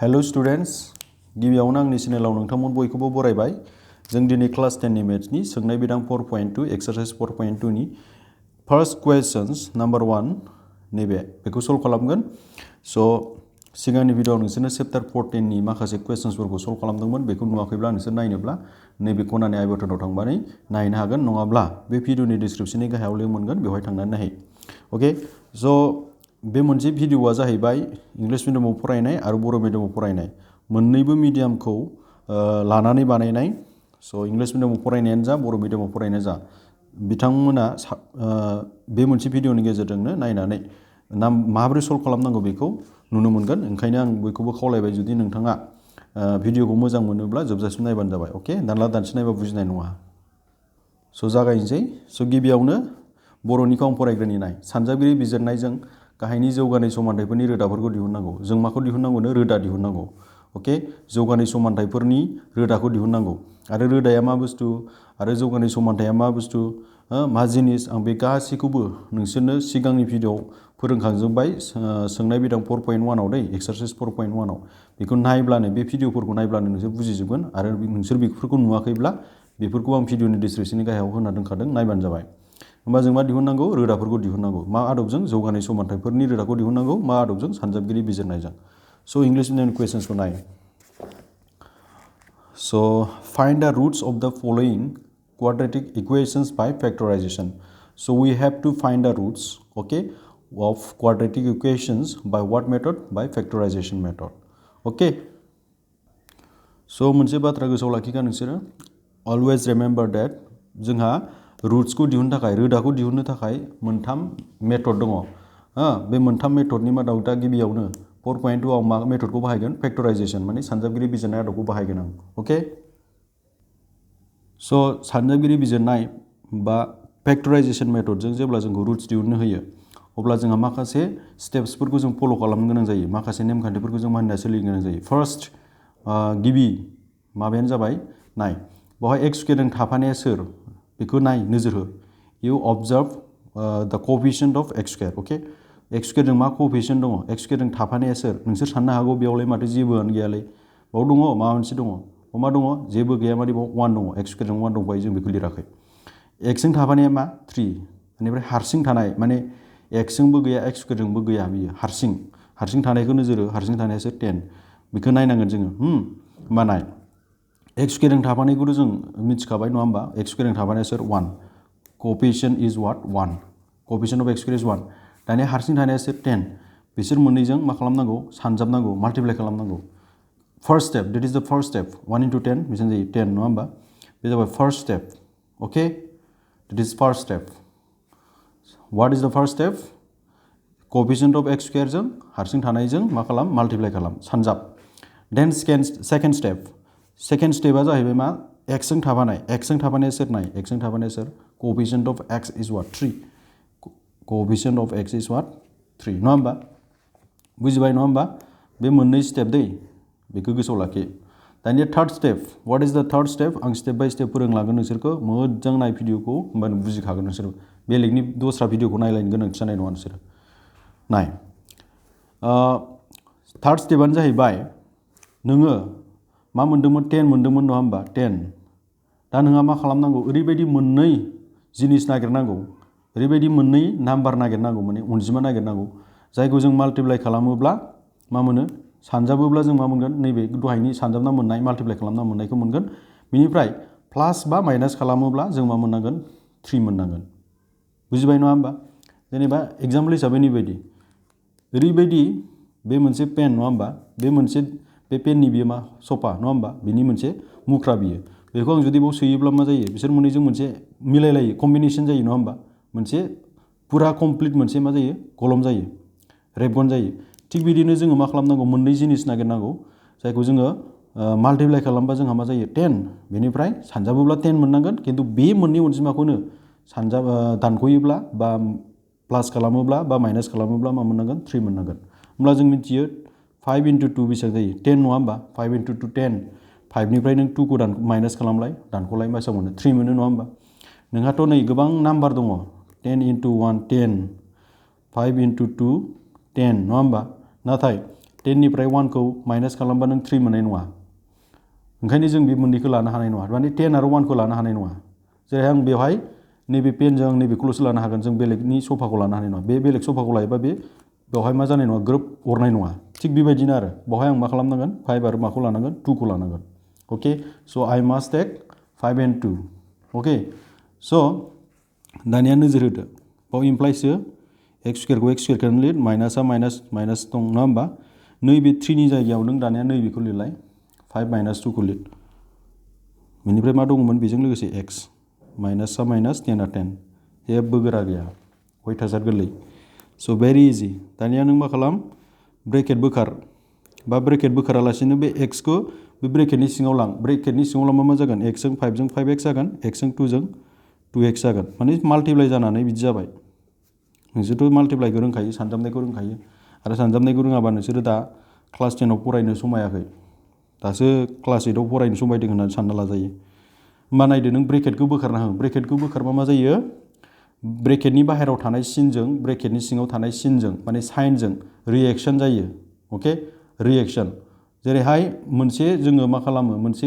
hello students गिबियावनो आंनि चेनेलाव नोंथांमोन बयखौबो बरायबाय जों दिनै क्लास 10 नि मेथ्सनि सोंनाय बिदां 4.2 एक्सारसाइज 4.2 नि फर्स्ट क्वेश्चन्स नम्बर 1 नैबे बेखौ सल्व खालामगोन सो सिगांनि भिडियोआव नोंसोरनो चैप्टार 14 नि माखासे क्वेश्चन्सफोरखौ सल्व खालामदोंमोन बेखौ नुवाखैब्ला नोंसोर नायनोब्ला नैबे खनानि आइ बटनाव थांनानै नायनो हागोन नङाब्ला बे भिडियोनि डिसक्रिप्शननि गाहायाव लिंक मोनगोन बेवहाय थांनानै नाय ओके सो बे मोनसे भिडियोआ जाहैबाय इंलिश मिडियामाव फरायनाय आरो बर' मिडियामाव फरायनाय मोन्नैबो मिडियामखौ लानानै बानायनाय सो इंलिश मिडियामाव फरायनायानो जा बर' मिडियामाव फरायनाय जा बिथांमोना बे मोनसे भिडियोनि गेजेरजोंनो नायनानै माबोरै सल्व खालामनांगौ बेखौ नुनो मोनगोन ओंखायनो आं बयखौबो खावलायबाय जुदि नोंथाङा भिडियोखौ मोजां मोनोब्ला जोबजासिम नायबानो जाबाय ओके दानला दानसि नायबा बुजिनाय नङा सो जागायनोसै सो गिबियावनो बर'निखौ आं फरायग्रोनि नाय सानजागिरि बिजिरनायजों गाहायनि जौगानाय समानथायफोरनि रोदाफोरखौ दिहुननांगौ जों माखौ दिहुननांगौनो रोदा दिहुननांगौ ओके जौगानाय समानथायफोरनि रोदाखौ दिहुननांगौ आरो रोदाया मा बुस्थु आरो जौगानाय समानथाया मा बुस्थु मा जिनिस आं बे गासैखौबो नोंसोरनो सिगांनि भिडियोआव फोरोंखांजोब्बाय सोंनाय बिदां 4.1 आव दै एक्सारसाइज 4.1 आव बेखौ नायब्लानो बे भिडियोफोरखौ नायब्लानो नोंसोर बुजिजोबगोन आरो नोंसोर बेफोरखौ नुवाखैब्ला बेफोरखौ आं भिडियोनि डिसक्रिप्शननि गाहायाव होना दोनखादों नायबानो जाबाय होमबा जों मा दिहुननांगौ रोदाफोरखौ दिहुननांगौ मा आदबजों जौगानाय समानथायफोरनि रोदाखौ दिहुननांगौ मा आदबजों सानजाबगिरि बिजिरनायजों सो इंलिश मिडियामनि क्वेश्चन्सखौ नाय सो फाइंड द रुट्स अफ द following quadratic equations by factorization so we have to find the roots okay of quadratic equations by what method by factorization method okay so मोनसे बाथ्रा गोसोआव लाखिगा नोंसोरो always remember that जोंहा रुट्सखौ दिहुननो थाखाय रोदाखौ दिहुननो थाखाय मोनथाम मेथड दङ बे मोनथाम मेथडनि मादाव दा गिबियावनो 4.2 आव मा मेथडखौ बाहायगोन फैक्टराइजेशन माने सानजाबगिरि बिजिरनाय आदबखौ बाहायगोन आं ओके सो सानजाबगिरि बिजिरनाय बा फैक्टराइजेशन मेथडजों जेब्ला जोंखौ रुट्स दिहुननो होयो अब्ला जोंहा माखासे स्टेप्सफोरखौ जों फलो खालामनो गोनां जायो माखासे नेमखान्थिफोरखौ जों मानिना सोलिनो गोनां जायो फार्स्ट गिबि माबायानो जाबाय नाय बेवहाय एक्स स्क्वेरजों थाफानाया सोर बेखौ नाय नोजोर हो इउ अबजार्भ द क'फिशिएन्ट अफ एक्स स्क्वेर ओके एक्स स्क्वेरजों मा क'फिशिएन्ट दङ एक्स स्क्वेरजों थाफानाया सोर नोंसोर साननो हागौ बेयावलाय माथो जेबोआनो गैयालै बाव दङ माबा मोनसे दङ मा दङ जेबो गैया माने बाव 1 दङ एक्स स्क्वेरजों 1 दंबायो जों बेखौ लिराखै एक्सजों थाफानाया मा 3 बेनिफ्राय हारसिं थानाय माने एक्सजोंबो गैया एक्स स्क्वेरजोंबो गैया बियो हारसिं थानायखौ नोजोर हो हारसिं थानायासो 10 बेखौ नायनांगोन जोङो होमबा नाय एक्स स्क्वेरजों थाफानायखौथ' जों मिथिखाबाय नङा होमबा एक्स स्क्वेरजों थाफानाया सोर 1 क'फिशिएन्ट is what 1 क'फिशिएन्ट of X square इज 1 दानिया हारसिं थानाया सोर 10 बिसोर मोननैजों मा खालामनांगौ सानजाबनांगौ माल्टिप्लाइ खालामनांगौ first step that is the first step 1 into 10 बेसेबां जायो 10 नङा होमबा बे जाबाय first step okay that is first step what is the first step coefficient of x स्क्वेरजों हारसिं थानायजों मा खालाम माल्टिप्लाइ खालाम सानजाब देन सेकेन्ड स्टेपआ जाहैबाय मा एक्सजों थाफानाया सोर नाय एक्सजों थाफानाया सोर क'फिशिएन्ट of X is what 3 क'फिशिएन्ट of X is what 3 नङा होमबा बुजिबाय नङा होमबा बे मोननै स्टेप दै बेखौ गोसोआव लाखि दानिया थार्ड स्टेप व्हाट इज द थार्ड स्टेप आं स्टेप बाय स्टेप फोरोंलांगोन नोंसोरखौ मोजां नाय भिडियोखौ होमबानो बुजिखागोन नोंसोर बेलेगनि दस्रा भिडियोखौ नायलायनो गोनांथि जानाय नङा नोंसोरो नाय थार्ड स्टेपआनो जाहैबाय नोङो मा मोन्दोंमोन 10 मोन्दोंमोन नङा होमबा 10 दा नोंहा मा खालामनांगौ ओरैबायदि मोननै जिनिस नागिरनांगौ ओरैबायदि मोननै नाम्बार नागिरनांगौ माने अनजिमा नागिरनांगौ जायखौ जों माल्टिप्लाइ खालामोब्ला मा मोनो सानजाबोब्ला जों मा मोनगोन नैबे दहायनि सानजाबना मोननाय माल्टिप्लाइ खालामना मोननायखौ मोनगोन बेनिफ्राय प्लास बा माइनास खालामोब्ला जों मा मोननांगोन 3 मोननांगोन बुजिबाय नङा होमबा जेनेबा एग्जाम्पल हिसाबै नैबायदि ओरैबायदि बे मोनसे पेन नङा होमबा बे पेननि बियो मा सफा नङा होमबा बिनि मोनसे मुख्रा बियो बेखौ आं जुदि बाव सोयोब्ला मा जायो बिसोर मोननैजों मोनसे मिलायलायो कम्बिनेसन जायो नङा होमबा मोनसे पुरा कमप्लिट मोनसे मा जायो कलम जायो रेबगन जायो थिग बिदिनो जोङो मा खालामनांगौ मोननै जिनिस नागिरनांगौ जायखौ जोङो माल्टिप्लाइ खालामबा जोंहा मा जायो 10 बेनिफ्राय सानजाबोब्ला 10 मोननांगोन खिन्थु बे मोननै अनजिमाखौनो दानख'योब्ला बा प्लास खालामोब्ला बा माइनास खालामोब्ला मा मोननांगोन 3 मोननांगोन होमब्ला जों मिथियो 5 into 2 बेसेबां जायो 10 नङा होमबा 5 into 2 10 5निफ्राय नों 2 खौ माइनास खालामलाय दानख'लाय बेसेबां मोनो 3 मोनो नङा होमबा नोंहाथ' नै गोबां नाम्बार दङ 10 into 1 10 5 into 2 10 नङा होमबा नाथाय 10 निफ्राय 1 खौ माइनास खालामबा नों 3 मोननाय नङा ओंखायनो जों बे मोननैखौ लानो हानाय नङा माने 10 आरो 1 खौ लानो हानाय नङा जेरै आं बेवहाय नैबे पेनजों नैबेखौल'सो लानो हागोन जों बेलेगनि सफाखौ लानो हानाय नङा बे बेलेग सफाखौ लायोबा बे बेवहाय मा जानाय नङा ग्रोब अरनाय नङा थिग बेबायदिनो आरो बेवहाय आं मा खालामनांगोन 5 आरो माखौ लानांगोन 2 खौ लानांगोन अके so' I mast tech 5 and 2 अके स' दानिया नोजोर होदो बाव इमप्लाइसो एक्स स्कुवेरखौ एक्स स्कुवेरखौनो लिर माइनासआ माइनास माइनास दं नङा होमबा नैबे 3नि जायगायाव नों दानिया नैबेखौ लिरलाय 5 माइनास 2 खौ लिर बेनिफ्राय मा दङमोन बेजों लोगोसे एक्स माइनासआ माइनास 10आ 10 जेबो गोरा गैया अयथासार गोरलै स' भेरि इजि दानिया नों मा खालाम ब्रेकेट बोखार बा ब्रेकेट बोखारालासिनो बे एक्सखौ बे ब्रेकेटनि सिङाव लां ब्रेकेटनि सिङाव लांबा मा जागोन एक्सजों 5जों 5x जागोन एक्सजों 2जों 2x जागोन माने माल्टिप्लाइ जानानै बिदि जाबाय नोंसोरथ' माल्टिप्लाइखौ रोंखायो सानजाबनायखौ रोंखायो आरो सानजाबनायखौ रोङाबा नोंसोरो दा क्लास 10आव फरायनो समायाखै दासो क्लास 8आव फरायनो समायदों होननानै सानना लाजायो होमबा नायदो नों ब्रेकेटखौ बोखारना हो ब्रेकेटखौ बोखारबा मा जायो ब्रेकेटनि बाहेरायाव थानाय सिनजों ब्रेकेटनि सिङाव थानाय सिनजों माने साइनजों रिएक्सन जायो अके रिएक्सन जेरैहाय मोनसे जोङो मा खालामो मोनसे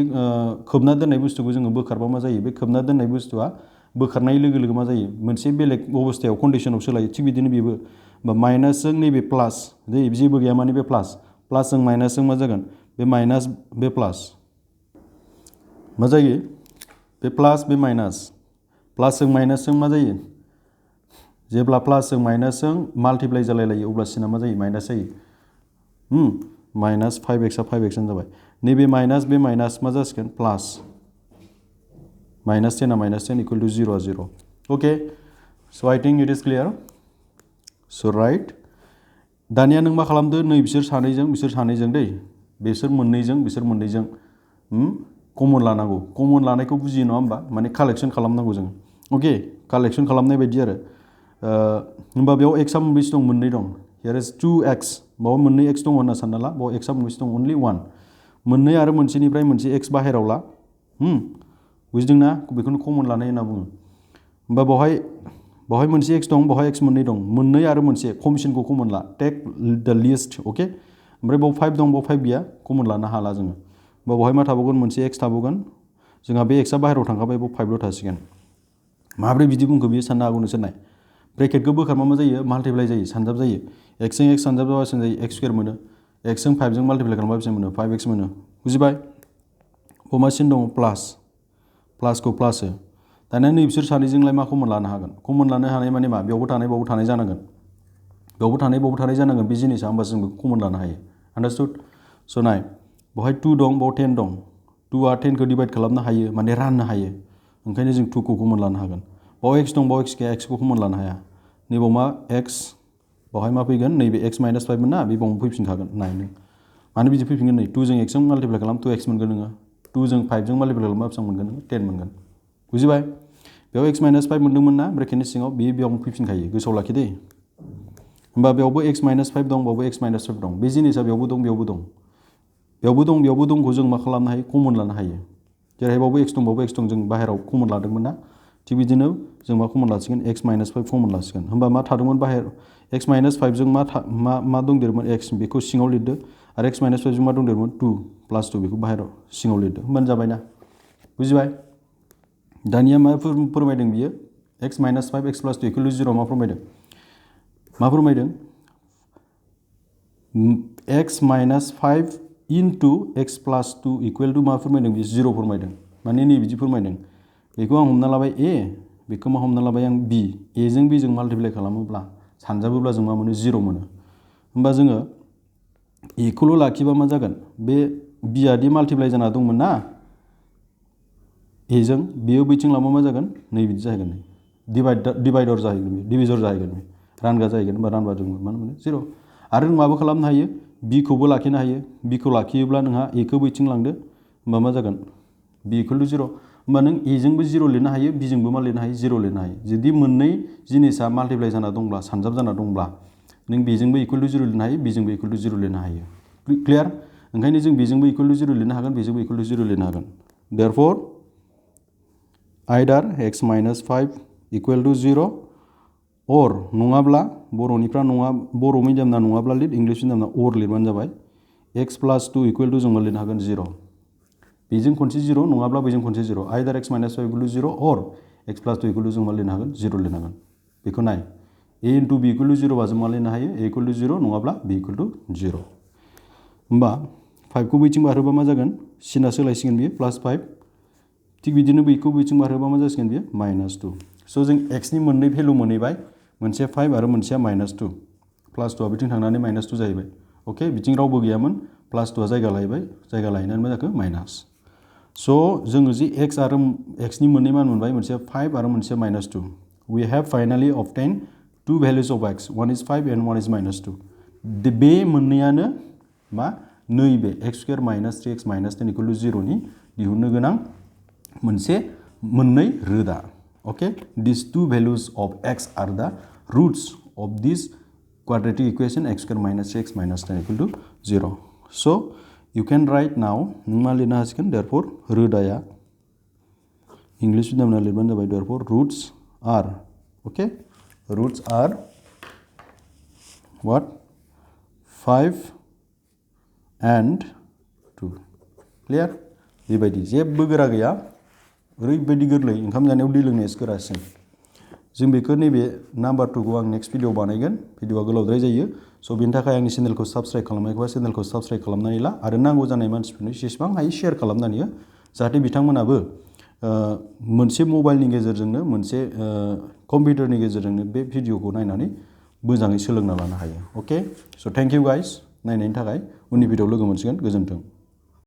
खोबना दोननाय बुस्थुखौ जोङो बोखारबा मा जायो बे खोबना दोननाय बुस्थुआ बोखारनाय लोगो लोगो मा जायो मोनसे बेलेग अबस्थायाव कन्डिसनाव सोलायो थिग बिदिनो बेबो बा माइनासजों नैबे प्लास जेबो गैया माने बे प्लासजों माइनासजों मा जागोन बे माइनास बे प्लास मा जायो बे प्लास बे माइनास प्लासजों माइनासजों मा जायो जेब्ला प्लासजों माइनासजों माल्टिप्लाइ जालायलायो अब्ला सिना मा जायो माइनास जायो माइनास 5xआ 5xआनो जाबाय नैबे माइनास बे माइनास मा जासिगोन प्लास माइनास 10आ minus 10 equal to 0 0 okay so' I think it is clear so' right दानिया नों मा खालामदो नै बिसोर सानैजों दै बिसोर मोननैजों कमन लानांगौ कमन लानायखौ बुजियो नङा होमबा माने कालेक्सन खालामनांगौ जों अके कालेक्सन खालामनाय बायदि आरो होमबा बेयाव एक्सआ मोनबेसे दं मोननै दं हियार इज 2x बाव मोननै एक्स दङ होनना सानना ला बाव एक्सआ मोनबेसे दं अनलि 1 मोननै आरो मोनसेनिफ्राय मोनसे एक्स बाहेरायाव ला बुजिदोंना बेखौनो कमन लानाय होनना बुङो होमबा बावहाय मोनसे एक्स दं बावहाय एक्स मोननै दं मोननै आरो मोनसे खमसिनखौ कमन ला टेक द लिस्ट अके ओमफ्राय बाव 5 दं बाव 5 गैया कमन लानो हाला जोङो होमबा बावहाय मा थाबावगोन मोनसे एक्स थाबावगोन जोंहा बे एक्सआ बाहेरायाव थांखाबाय बाव 5ल' थासिगोन माब्रै बिदि बुंखो बियो साननो हागौ नोंसोर नाय ब्रेकेटखौ बोखारबा मा जायो माल्टिप्लाइ जायो सानजाब जायो एक्सजों एक्स सानजाब जाबा बेसेबां जायो एक्स स्कुवेर मोनो एक्सजों 5जों माल्टिप्लाइ खालामबा बेसेबां मोनो 5x मोनो बुजिबाय बाव मा सिन दङ प्लासखौ प्लास हो दानिया नै बिसोर सानैजोंलाय मा कमन लानो हागोन कमन लानो हानाय माने मा बेयावबो थानाय जानांगोन बावबो थानाय जानांगोन बे जिनिसा होमबासो जों बेखौ कमन लानो हायो आन्डारस्टुड स' नाय बावहाय 2 दं बाव 10 दं 2आ 10खौ डिभाइड खालामनो हायो माने राननो हायो ओंखायनो जों 2खौ कमन लानो हागोन बाव एक्स दं बाव एक्स गैया एक्सखौ कमन लानो हाया नैबाव मा एक्स बावहाय मा फैगोन नैबे एक्स माइनास 5 मोन ना बे बावनो फैफिनखागोन नाय नों मानो बिदि फैफिनगोन नै 2 जों एक्सजों माल्टिप्लाइ खालाम 2x मोनगोन नोङो 2 जों 5जों माल्टिप्लाइ खालामबा बेसेबां मोनगोन नोङो 10 मोनगोन बुजिबाय बेयाव x माइनास 5 मोनदोंमोन ना ब्रेकेटनि सिङाव बेयावनो फैफिनखायो गोसोआव लाखि दे होमबा बेयावबो x माइनास 5 दं बावबो x माइनास 5 दं बे जिनिसा बेयावबो दंखौ जों मा खालामनो हायो कमन लानो हायो जेरैहाय बावबो x दं जों बाहेरायाव कमन लादोंमोन ना थिग बिदिनो जों मा कमन लासिगोन x माइनास 5 कमन लासिगोन होमबा मा थादोंमोन बाहेर x माइनास 5जों मा दंदेरोमोन x बेखौ सिङाव लिरदो आरो x माइनास 5जों मा दंदेरोमोन 2 प्लास 2 बेखौ बाहेरायाव सिङाव लिरदो होमबानो जाबायना बुजिबाय दानिया मा फोरमायदों बियो x minus 5 x plus 2 equal to 0 मा फोरमायदों x माइनास 5 इनटु x प्लास 2 इकुवेल टु मा फोरमायदों बियो 0 फोरमायदों माने नै बिदि फोरमायदों बेखौ आं हमना लाबाय a बेखौ मा हमना लाबाय आं b a जों b जों माल्टिप्लाइ खालामोब्ला सानजाबोब्ला जों मा मोनो 0 मोनो होमबा जोङो a खौल' लाखिबा मा जागोन बे b आदि माल्टिप्लाइ जाना दंमोन ना a जों बेयो बैथिं लांबा मा जागोन नै बिदि जाहैगोन डिभाइडर जाहैगोन बे डिभिजर जाहैगोन बे रानग्रा जाहैगोन होमबा रानबा जों मा मोनो 0 आरो नों माबो खालामनो हायो b खौबो लाखिनो हायो b खौ लाखियोब्ला नोंहा a खौ बैथिं लांदो होमबा मा जागोन b इकुवेल टु 0 होमबा नों a जोंबो 0 लिरनो हायो b जोंबो मा लिरनो हायो 0 लिरनो हायो जुदि मोननै जिनिसा माल्टिप्लाइ जाना दंब्ला सानजाब जाना दंब्ला नों बेजोंबो इकुवेल टु 0 लिरनो हायो b जोंबो इकुवेल टु 0 लिरनो हायो क्लियार ओंखायनो जों बेजोंबो इकुवेल टु 0 लिरनो हागोन बेजोंबो इकुवेल टु 0 लिरनो हागोन देयरफर आइदार x माइनास 5 इकुवेल टु 0 अर नङाब्ला बर' मिडियामना नङाब्ला लिर इंलिश मिडियामना अर लिरबानो जाबाय x प्लस 2 इक्वल टू जों मा लिरनो हागोन 0 बेजों खनसे 0 नङाब्ला बेजों खनसे 0 आइदार x माइनास 5 इक्वल टू 0 और x प्लस 2 इक्वल टू जों मा लिरनो हागोन 0 लिरनो हागोन बेखौ नाय a into b equal to 0 बा जों मा लिरनो हायो a इक्वल टू 0 नङाब्ला b इक्वल टू 0 होमबा 5 खौ बैथिं बारहोबा मा जागोन सिना सोलायसिगोन बियो प्लस 5 थिग बिदिनो b खौ बैथिं बारहोबा मा जासिगोन बियो माइनास 2 स' जों x नि मोननै भेलु मोनहैबाय मोनसे 5 आरो मोनसेया माइनास 2 प्लस 2 आ बिथिं थांनानै माइनास 2 जाहैबाय अके बिथिं रावबो गैयामोन प्लस 2 आ जायगा लाहैबाय जायगा लाहैनानै मा जाखो माइनास स' जोङो जि x आरो x नि मोननै मान मोनबाय मोनसेया 5 आरो मोनसेया minus 2 we have finally obtained two values of x one is 5 and one is minus 2 बे मोननैयानो मा नैबे x square minus 3x minus 10 equal to 0 नि दिहुननो गोनां मोनसे मोननै रोदा okay these two values of x are the roots of this quadratic equation x square minus 3x minus 10 equal to 0 so you can write now मा लिरनो हासिगोन therefore रोदाया इंग्लिश बिदामना लिरबानो जाबाय therefore roots are okay roots are what 5 and 2 clear बेबायदि जेबो गोरा गैया ओरैबायदि गोरलै ओंखाम जानायाव दै लोंनायासो गोरासिन जों बेखौ नैबे नाम्बार 2 खौ आं नेक्स्ट भिडिअ बानायगोन भिडिअआ गोलावद्राय जायो स' बेनि थाखाय आंनि चेनेलखौ साबस्क्राइब खालामाखैबा चेनेलखौ साबस्क्राइब खालामनानै ला आरो नांगौ जानाय मानसिफोरनो जेसेबां हायो शेयार खालामनानै हो जाहाथे बिथांमोनाबो मोनसे मबाइलनि गेजेरजोंनो मोनसे कम्पिउटारनि गेजेरजोंनो बे भिडिअखौ नायनानै मोजाङै सोलोंना लानो हायो अके स' थेंक इउ गाइस नायनायनि थाखाय उननि भिडिअआव लोगो मोनसिगोन गोजोन्थों